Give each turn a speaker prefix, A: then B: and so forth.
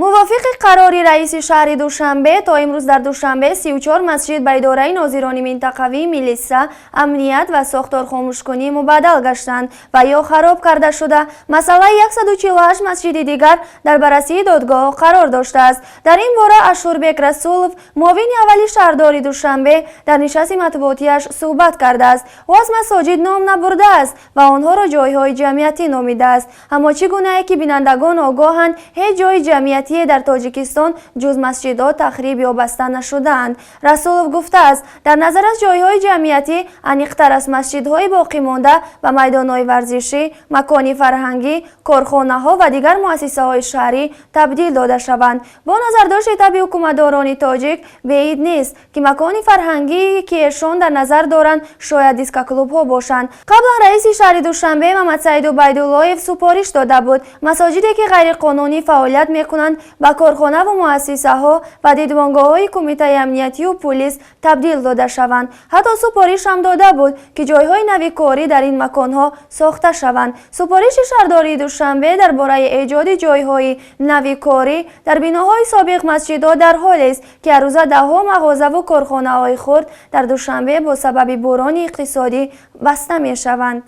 A: Мувофиқи қарори раиси шаҳри Душанбе, то имрӯз дар Душанбе 34 масҷид ба идораи нозирони минтақавии милиса, амният ва сохторхомӯшкунӣ мубаддал гаштанд ва ё хароб карда шуда. Масъалаи 148 масҷиди дигар дар баррасии додгоҳ қарор доштааст. Дар ин бора Ашурбек Расулов, муовини аввали шаҳрдори Душанбе, дар нишасти матбуотиаш суҳбат кардааст. Ӯ аз масоҷид ном набурдааст ва онҳоро ҷойҳои ҷамъиятӣ номидааст. Аммо чӣ гунае ки бинандагон огоҳанд, ҳеҷ ҷои ҷамъиятие дар Тоҷикистон ҷуз масҷидҳо тахриб ё баста нашудаанд. Расулов гуфтааст, дар назар аст ҷойҳои ҷамъиятӣ, аниқтар аз масҷидҳои боқимонда, ба майдонҳои варзишӣ, макони фарҳангӣ, корхонаҳо ва дигар муассисаҳои шаҳрӣ табдил дода шаванд. Бо назардошти табъи ҳукуматдорони тоҷик, беид нест, ки макони фарҳангие, ки эшон дар назар доранд, шояд дискоклубҳо бошанд. Қаблан раиси шаҳри Душанбе Мамадсаид Убайдуллоев супориш дода буд, масоҷиде, ки ғайриқонунӣ фаъолият мекунанд, ба корхонаву муассисаҳо ва дидбонгоҳҳои кумитаи амниятию пулис табдил дода шаванд. Ҳатто супориш ҳам дода буд, ки ҷойҳои нави корӣ дар ин маконҳо сохта шаванд. Супориши шаҳрдории Душанбе дар бораи эҷоди ҷойҳои нави корӣ дар биноҳои собиқ масҷидҳо дар ҳолест, ки ҳаррӯза даҳҳо мағозаву корхонаҳои хурд дар Душанбе бо сабаби буҳрони иқтисодӣ баста мешаванд.